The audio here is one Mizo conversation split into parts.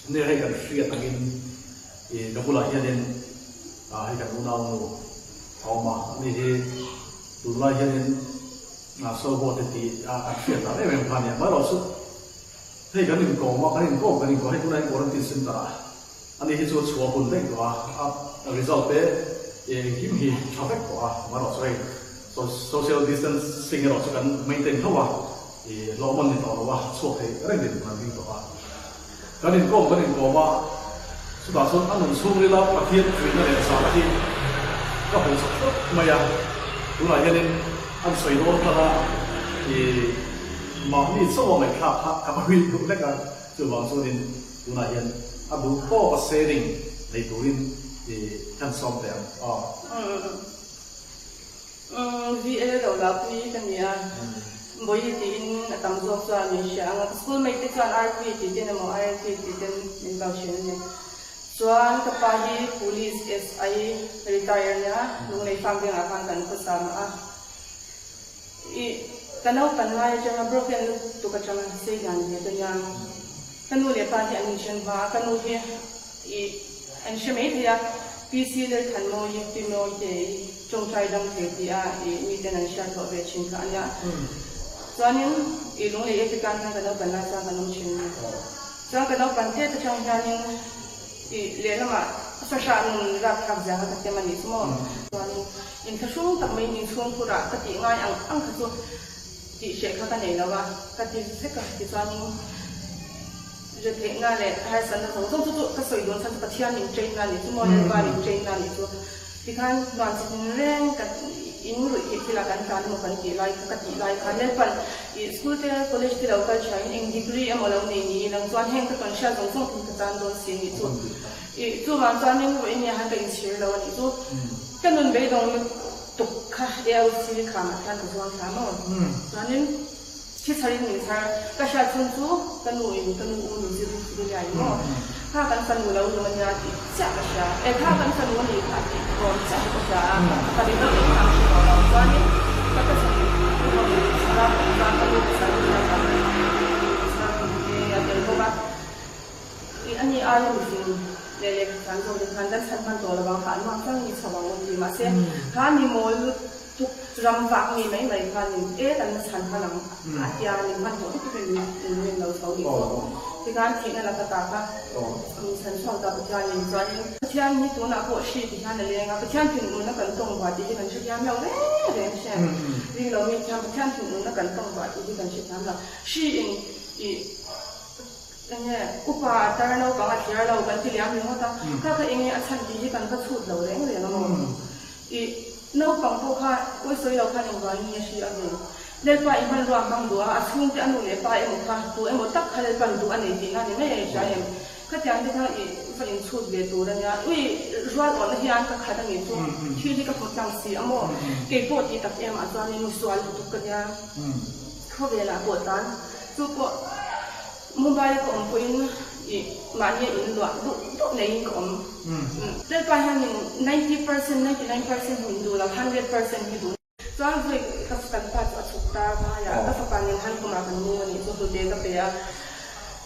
Nia hei kan hriat angin i ka bulah hianin hei kan unaunu a awm a, ani hi tunlai hianin Soho te tih a kan hriat dan em em kha a nia. Amaherawhchu hei kan inkawm a, kan inkawm kan inkawm hei tunah hian quarantine center ah ani hi chu a chhuah hun daih tawh a, a result te engkim hi tha vek tawh a, amaherawhchu hei social distancing erawh chu kan maintain tho a, i hlawhman ni tawh lo a, chhuak thei reng din kan ding tawh a. Kan inkawm kan inkawm a, chutah chuan a nun chhungrila Pathian tuihna leh zahna hi ka hmu chak tlat mai a, tunah hianin an sawi dawn tan a, i mahni chauh a ngaihthlak kha ka va ri duh hlek a, chuvang chuanin tunah hian a duh tawk a sharing nei turin i kan sawm teh ang aw. VL lo la pui ka ni a, Bawihi tiin a tam zawk chuan min hria ang a, ka school mate te chuan RP tih ten emaw ILP tih ten min kau thin a ni. Chuan ka pa hi Police SI retire a nia, Lunglei farm vengah khan kan khawsa mah a. Ih, ka naupan lai atanga broken lutuk atanga sei dan ve ka nia. Ka nu leh pa hi an inhren hma a, ka nu hi ih an hre mai thei a, PC Lalthanmawii, Pi Mawitei, tawngtai dam thei tih a ih miten an hriat hlawh ve thin kha a nia. Chuanin ih lunglei Epic-ah hian ka naupan lai chuan kan awm thin a ni. Chuan ka naupan tet atang hianin ih lehlamah fahrah nun rapthlak zia kha ka tem a nih chu maw. Chuanin inthlahrung tak mai inchhung phurah ka tih ngai ang ang kha chu Tih hreh kha ka nei lo a, ka ti vek a, tichuanin retheihna leh harsatna zawng zawng chu chu ka sawi dawn chhan chu Pathian min train na nih chu maw, Lalpa min train na nih chu. Tikhan hnuan chi tin reng ka in ruih theih thil ah kan tlan emaw kan tih lai kha ka tih lai khan Lalpan ih school te college te lo kal tha in eng degree emaw lo nei ni ilang chuan heng ka tawn hriat zawng zawng thil ka tan dawn si nih chu. Ih chuvang chuanin vawiin nia han ka inchhir lo a nih chu. Ka nun beidawng Tuk kha AOC kha mah khan ka zuang thla maw? Chuanin thi chharin min chhar. Ka hriat chhung chu ka nu in ka nu u nu zir in thil liai maw? Kha kan fanu lo lung ania tih chiah ka hria. E kha kan fanu a nih kha tih rawm chiah hi ka hria a, ka ri deuh leh khang hre tawh lo. Chuanin ka ka chhan u rawn chhar a, chuan ka nu pasal hi a tam chhar tum te a tel bawk a. I ani aia mihring leh lehkha thiam zawk te khan kan chhan hman tawh lo vang kha an vang tlang ni chho ang awm ti mahse kha ni mawl lutuk ram vak mi mai mai khan in e kan la chhan hman ang a tia min hman tawh lutuk in min min lo chho ni chu tikhan thihna laka ta kha min chhan chhuak ta Pathian in chuanin Pathian hi tunah pawh hri ti hian a leng a Pathian thinurna kan tawng vah tih hi kan hrethiam lo reng reng hriat ring lo mi thiam Pathian thinurna kan tawng vah tih hi kan hrethiam lo hri in i Enge upa a tar naupang a thliar lo kan ti liam ringawt a, kha kha enge a chhan tih hi kan va chhut lo reng reng a maw? I naupang pawh kha pawi sawi lo khan engvangin nge hri a ve? Lalpa i hmanrua hmang duh a, a chhungte a nu leh pa emaw kha tu emaw tak kha Lalpan duh a nei tihna ni mai a inhria em? Khatiang te kha i va inchhut ve tur a nia, ui rual awhna hian ka khat a nih chu thil hi ka hmu tlang si a maw? Keipawh tih tak emah chuanin sual lutuk ka nia, khawvelah pawh tan chu pawh Mumbai a ka awm pawhin ih mahni a in luah duh duh neiin ka awm. Lalpa hianin 90%, 99% hi min duh lo, 100% hi duh. Chuan vawi ka kan pa chu a chhuk ta vai a, ka fapa nen khan khumah kan mu a nih chu hnute ka pe a,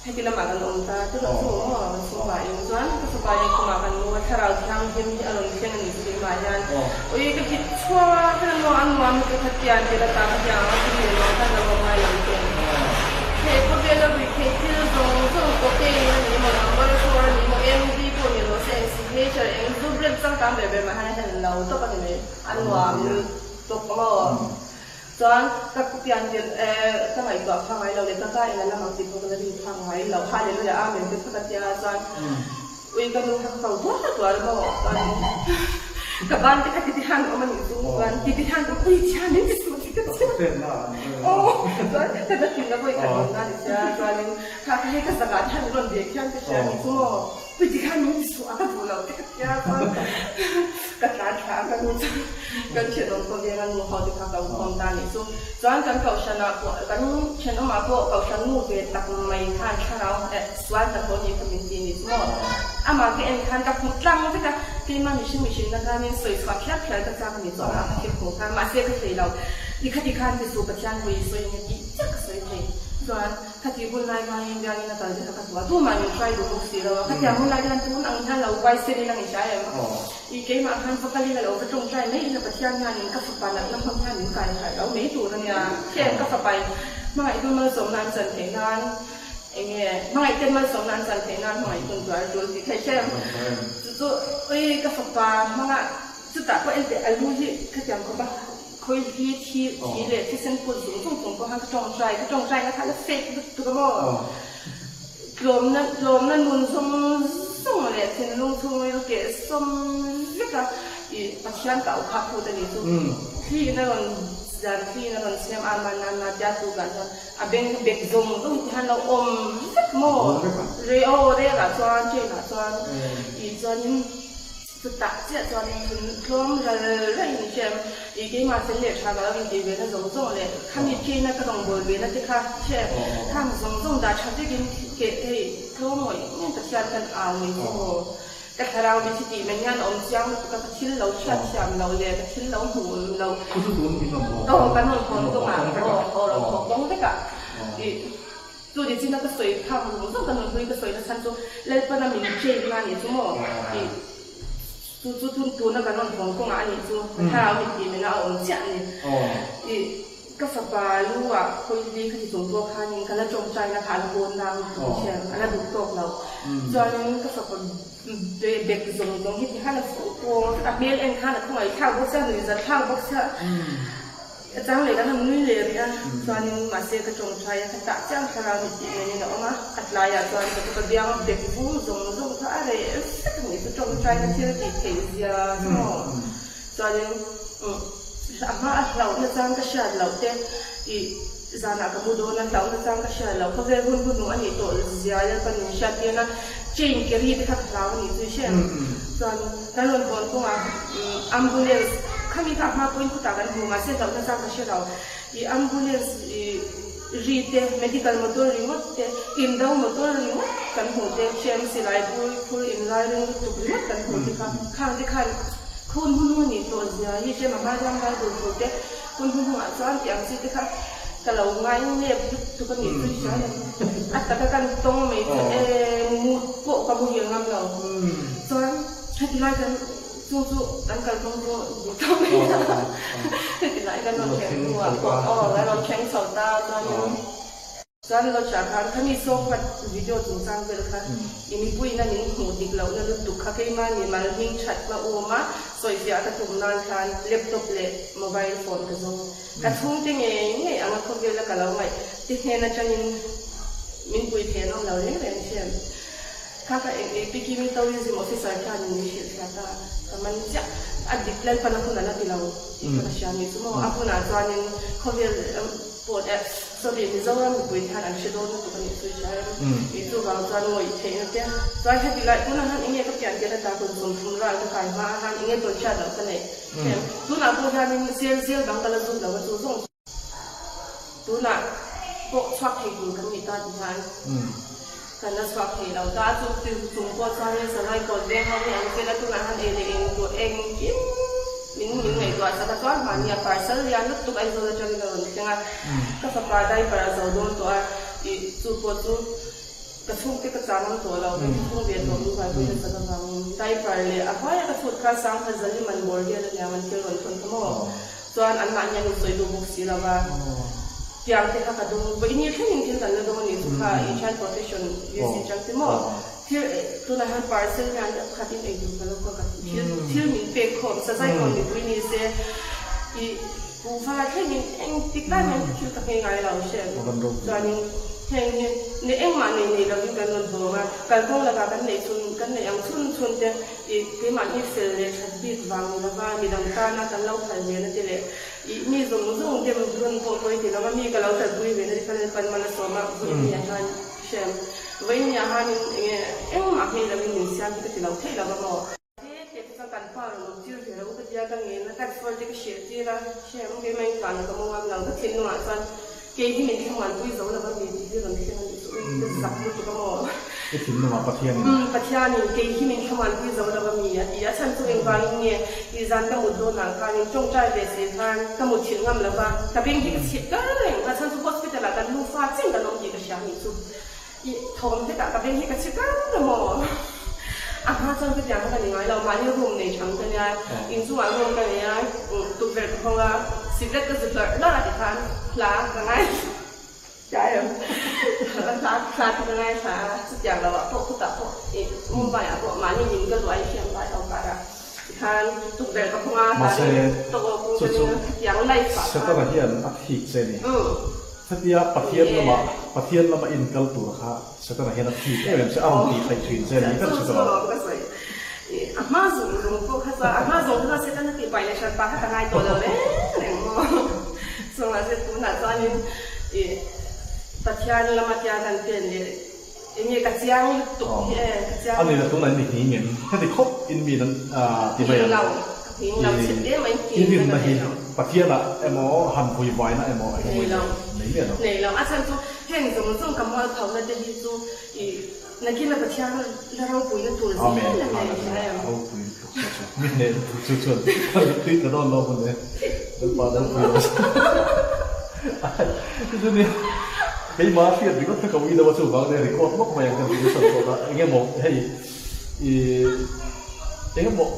heti lamah kan awm ta tirh chu maw kan chhung pahin chuan ka fapa nen khumah kan mu a, thlarau thianghlim hi a rawn thleng a nih chu keimah hian ui ka hit chhuak a nuam a nuam ka khat tian tel ata ka hiang a tih leh nuam khan ka lo ngai lo che. He khawvela ruih theih thil zawng zawng cocaine a ni emaw number four a ni emaw MD pawh ni rawh se eng signature eng zu brand changkang ber ber mah hian a hen lo tawp a ni mai a nuam tawp maw. Chuan ka pian tirh ka ngaihtuah phak ngai lo leh ka ka in a lam ang tih pawh ka la rin phak ngai lo Hallelujah Amen te kha ka tia chuan Ui ka nu kha ka ko tuar tuar maw chuan ka ban te kha ti ti han awm a nih chu chuan ti ti han ka ui thian min ti suh ti ka tia aw chuan ka la tin na vawi khat awm na ni sia chuanin kha ka hei ka zakah te han rawn dek hian ka hria a nih chu maw ui ti khan min ti suh a ka duh lo te ka tia chuan ka tlan thla a ka nu chuan kan thenawm khawvel a nu ho te kha ka awm ta a nih chu chuan kan kohhran ah pawh kan thenawm ah pawh kohhran nu ve tak mai khan thlarau eh Sual hnathawh nih kha min ti ni chu maw? Amah ka en khan ka hmu tlang vek a, keimah mihring mihrinna khanin sawi chhuah phiar phiar ka chak a ni chu amah ka thil hmuh khan mahse ka thei lo. Ti kha ti khan ti su Pathian hawi sawi eng e tih chiah ka sawi thei. Chuan khati hun lai hmangin biangin a kal te kha ka hmu a, tumah min hruai duh bawk si lo a, khatiang hun lai te khan tun ang hian lo huaisen ila nge hria em? I keimah khan va kal ila lo va tawngtai mai ila Pathian hianin ka fapa natna hmang hian min kai harh lo mai tur a nia. Heng ka fapa in hmangaih hun malsawmna an chan theih nan enge hmangaih ten malsawmna an chan theih nan hmangaih hun tuar tul tih theih hrem. Chu chu ui ka fapa hmanga chutah pawh enteh a lu hi khatiang khawp a khawi hi thi thi leh thisen put zung zung chung pawh khan ka tawngtai ka tawngtai na kha la fake lutuk a maw. Tlawmna tlawmna nun zawng zawng leh thinlung chhungril keh sawm vek a i Pathian ka auh phak phut a ni chu. Thli in a rawn zan thli in a rawn chhem a man a na tia tu kan chuan a beng bek zawng zawng te hian lo awm vek maw? Rei aw rel ah chuan train ah chuan i chuanin Chutah chiah chuan thun tlawm ral raiin i hriam. I keimah fel leh tha ka lo intih ve na zawng zawng leh khami train a ka rawngbâwl ve na te kha hre khang zawng zawng dah tha vekin keh hei tlawm ngawih ngawih Pathian kan au mai chu maw. Ka thlarau mi thi tih men hian a awm chiang lutuk a, ka thil lo hriat thiam loh leh ka thil lo hmuh loh. Chu chu tun in rawn haw. Aw kan rawn hawn kawngah aw aw rawn haw kawng vekah i. Chu ni china ka sawi phak zawng zawng ka nunhlui ka sawi na chhan chu Lalpana min train na anih chu maw tih chu chu thun tuna kan rawn hawn kawngah anih chu ka thlarau mit tih mena a awm chiah ani tih ka fapa lu ah khawili kha ti chung pawh khanin ka la tawngtai na kha a la pawn nang tih hriat a la duh tawk lo chuanin ka fapa bek zawng zawng hi ti khan a fuh pawng a hmel en khan a khawngaih thlak bawk sia nuih zat thlak bawk sia. Ka chang leh kan han nui leh rih a, chuanin mahse ka tawngtai a, ka tah chiang thlarau mit tih ngeiin a awm a, a tlaiah chuan ka tupa biang a bek vung zawng zawng kha a reh vek a nih chu tawngtaina thil tih theih zia chu maw. Chuanin a hma a hlauhna chang ka hriat loh te ih zanah ka mu dawn a, hlauhna chang ka hriat loh khawvel hun hun hnuh a nih tawh zia Lalpan min hriat tir na chain carry te kha ka hlau a nih chu i hre ang. Chuan kan rawn hawn kawngah ambulance khami kha a hma pawhin khutah kan hmu mahse hlauhna chang ka hre lo. Ih ambulance ih ri te medical motor ringawt te indo motor ringawt kan hmuh te hrem silai bur phur inlai ring lutuk ringawt kan hmuh te kha khang te khan khun hun hun nih tawh zia hi hrem a hma hian bible thu te hun hun hungah chuan tih ang chi te kha ka lo ngai nep lutuk a nih chu i hria em a taka kan tawng mai chu e mut pawh ka muhil ngam lo. Chuan heti lai kan chu chu kan kalkawng chu dik tawh mai a, heti lai kan rawn thleng hnuah pawh aw kan rawn thleng chho ta chuanin chuan lodge ah khan khami sawngkhat video chungchang vel kha i mipuiin a min hmuh dik lohna lutuk kha keimah ni mal hming that hma um a sawifiah ka tum nan khan laptop leh mobile phone ka zawng ka chhungte ngei ngei anga khawvela ka lo ngaih ti hnen atangin min pui thei an awm lo reng reng ṭhin. Kha ka eng ei Pikimi Tourism Officer khian min hrilh hriat a, ka man chiah. A dik Lalpan a hun a la ti lo tih kha ka hria ni chu maw. A hunah chuanin khawvel pawh eh sorry Mizoram mipui te hian an hre dawn lutuk a nih chu i hria em? Ih chuvang chuan ngawih theihna te chuan heti lai tunah hian enge ka pian tir ata kum 30 ral ka kai hma ah hian enge tawn hriat loh ka neih em? Tunah pawh hianin zel zel dang ka la zut lo a chu zawng chu. Tunah pawh chhuak thei tur kan nih ta ti hian kan la chhuak thei lo ta. Chu chung pawh chuanin Salai kawt veng ho hi an fel a, tunah hian ei leh eng tur engkim min min ngaihtuah sak a. Chuan mahni a parcel lian lutuk Aizawl atangin a rawn thleng a, ka fapa diaper a zo dawn tawh a, ih chu pawh chu ka chhungte ka chang ngam tawh lo, ka inchhung ve tawh min buaipui nasa avangin diaper leh a hnuaia ka chhut khan sangha zali man bawr vel aniang an thil rawn thawn kha maw. Chuan anmahni an insawi duh bawk si lo va, tiang te kha ka dawng, vawiin thlengin thil kan la dawng a nih chu kha i child protection VC chang te maw? Thil tunah hian parcel hian khatin ei tur ka lo kha ka ti, thil thil min pek khawm, sazai kawn mipui ni se i kuhva thlengin engtik lai hian thil ka nghei ngai lo hre chuanin heng hi ne engmah nei nei lovin kan rawn vawng a, kalkawng lakah kan neih chhun kan neih ang chhun chhun te Ih, keimahni fel leh that bik vang ni lova midang tana kan lo phal ve na te leh ih mi zawng zawng dem rawn pawh pawi ti lova mi ka lo thatpui ve na te kha Lalpan mal a sawm a, vawiin ni ah hian hrem, vawiin ni ah hianin enge engmah hmei lovin min siam hi ka ti lo theih lova maw? Te te te chuan kan pa rawn awm tir ve lo ka tia ka ngen a, tax form te ka hreh tir a, hrem keimah in tlan ka mawngam lo, ka thinlung ah chuan kei hi min thlamuan pui zo lova mi tih hi rawn thleng a nih chu, ui ka zak lutuk a maw? I thinlungah Pathianin. Umm Pathianin kei hi min thlamuanpui zo lo a mi a ti a chhan chu engvangin nge i zan ka mut dawnah khanin tawngtai ve si khan ka mut thilh ngam lo va, ka beng hi ka chhit kar reng a chhan chu hospital ah kan nufa chen kan awm tih ka hria anih chu. I thawm hlekah ka beng hi ka chhi kar emaw? A hma chuan chutiang kha ka ni ngai lo, mahni room nei thang ka nia, inchungah room ka nei a, tukverh ka hawng a, cigarette ka zu hlarh hlarh a tikhan hla ka ngai hria em? Hla hla te ka ngaithla a, chutiang lo ah pawh khutah pawh i Mumbai ah pawh mahni in ka luah i hriam lai ho kar a, tikhan tukverh ka hawng a, hla in tawk ka ning a, khatiang life ah khan. Setana hian a thik che ni. Hetia Pathian lama Pathian lama in kal tur kha Setana hian a thik em em che, a rawn tih theih thin che ni ber chu ka lo. A hma zawng zawng pawh kha chuan a hma zawng kha chuan Setana tih pai leh hran pa kha ka ngai tawh lo reng reng maw. Chungah se tunah chuanin ih Pathian lama tia kan pen leh eng nge ka chiang lutuk hi e, ka chiang. A nihna tunah in mi nghing em? Heti khawp in mi nan ti mai ang. Nghing lo, ka nghing lo chhe hle mai, I rinna hi Pathianah emaw han vui vaina emaw a heng mai nei miah lo. Nei lo. A chhan chu heng zawng zawng ka mual phona te hi chu i nakina Pathian la ropuina tur zel a nei hria em? Ropui lutuk chu chu mi hneh lutuk chu chuan ka mittui tla dawn lo mawn e. Lalpa ropui rawh se. Chuchuan keimah hriat ringawt kha ka ui lo a chuvang nia record lawk mai ang ka ti nasa zawk a engemaw hei i engemaw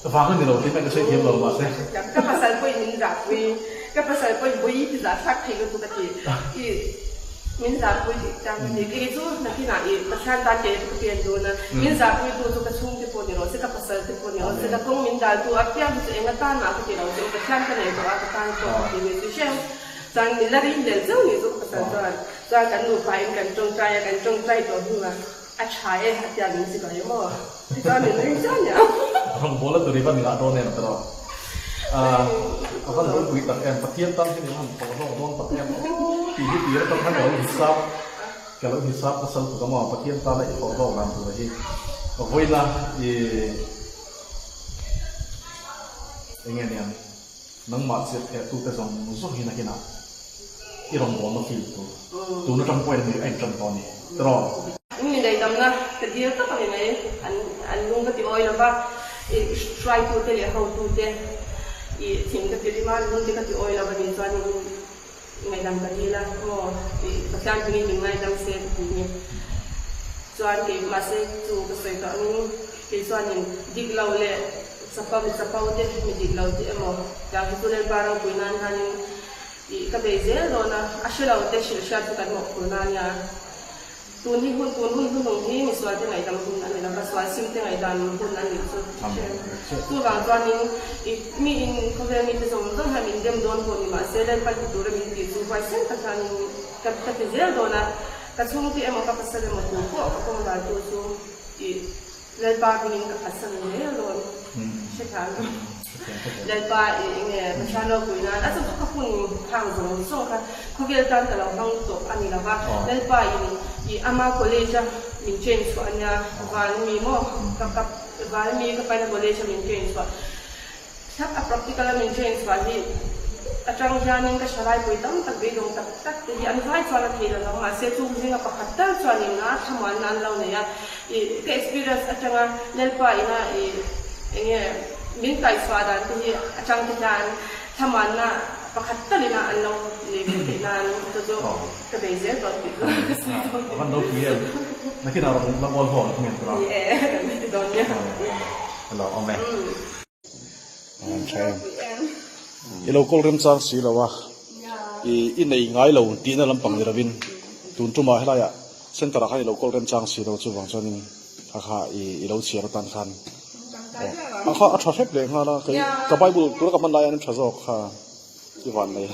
Vang a ni lo tih hmang ka sawi thiam lo mahse. Ka pasal pawhin min zahpui, ka pasal pawhin bui ti zah thlak thei lutuk a ti. I min zahpui tih chang ka ti. Kei chu nakinah i Pathian tan kei chu ka pen dawn a, min zahpui tu chu ka chhungte pawh ni rawh se, ka pasal te pawh ni rawh se, ka kawng min dal tu apiang hi chu eng atan mah ka ti lo che u, Pathian ka nei tawh a, ka tan tawh ka ti ve chu hreng. Chuan min la ring hlel chauh ni chu ka pasal chuan, chuan kan nupa in kan tawngtai a, kan tawngtai tawh hnuah a tha e a tia min chi bai maw? Tichuan min ring chiah nia. Rawngbawla tur i va ni lah dawn em tawh. A van ropui tak em, Pathian tan hian i va han thawh hlawk dawn tak em aw tih hi tir atang khan ka lo hisap, ka lo hisap nasa lutuk a maw, Pathian tana i thawh hlawk dan tur hi vawiina i enge niang nangmah chirh theh tute zawng zawng hi nakinah i rawngbawlna field tur tun atang pawhin a intan tawh a ni tiraw? Mi ngaihdamna ka dil tak a ni mai, an lung ka ti awi lova, i hruaitute leh hotute i thing ka ti rim a, lung te ka ti awi lova nih chuan ngaihdam ka dil a, aw i Pathian hmingin min ngaidam se ka ti ni. Chuan kei mahse chu ka sawi tawh angin kei chuanin dik lo leh chapa mi chapo te mi dik lo te emaw tiang hi chu Lalpa ropui nan hianin i ka bei zel dawn a, a hre lo te hrilh hriat chu kan mawhphur na nia. Tun hi hun, tun hun hunung hi misual te ngaihdam hun a ni lo va, sual sim te ngaihdan hun a nih chu hrem. Chuvang chuanin i mi in khawvel mite zawng zawng hian min dem dawn pawh ni mah se, Lalpan ti tura min tih chu huaisen tak hianin ka ka ti zel dawn a, ka chhungte emaw ka pasal emaw tu pawh ka kawng dal tu chu i Lalpa hmingin ka phatsan zel dawn hrethiam lo. Lalpa i enge Pathian ropui nan a chu chu ka hun khang zawng zawng kha khawvel tan ka lo hmang tawh a ni lo va. Lalpa in i ama college a min train chhuah a nia van mi maw ka ka van mi ka paina college a min train chhuah Thlap a practical a min train chhuah hi atang hianin ka hra-laipui tam tak beidawng tak tak te hi an vai chuan a thei lo vang mahse chung zinga pakhat tal chuanin a thlamuanna an lo nei a, ih ka experience atanga Lalpa ina ih eng nge min kaihchhuah dan te hi atang te hian thlamuanna pakhat talina an lo nei ve theih nan chu chu ka bei zel dawn tih chu ka sawi dawn. A van ropui em? Nakinah rawn la bawl haw ang thung em tura? Ni e, kan ti dawn nia. Hello, awm e. I lo kawl remchang si lo a, i i nei ngai lo tihna lampang ni lovin tun tumah helaiah center ah khan i lo kawl remchang si lo chuvang chuanin kha kha i i lo chhiar atan khan a kha a tha hrep leh nghal a kei ka bible tura ka hman lai hian a tha zawk kha i van nei.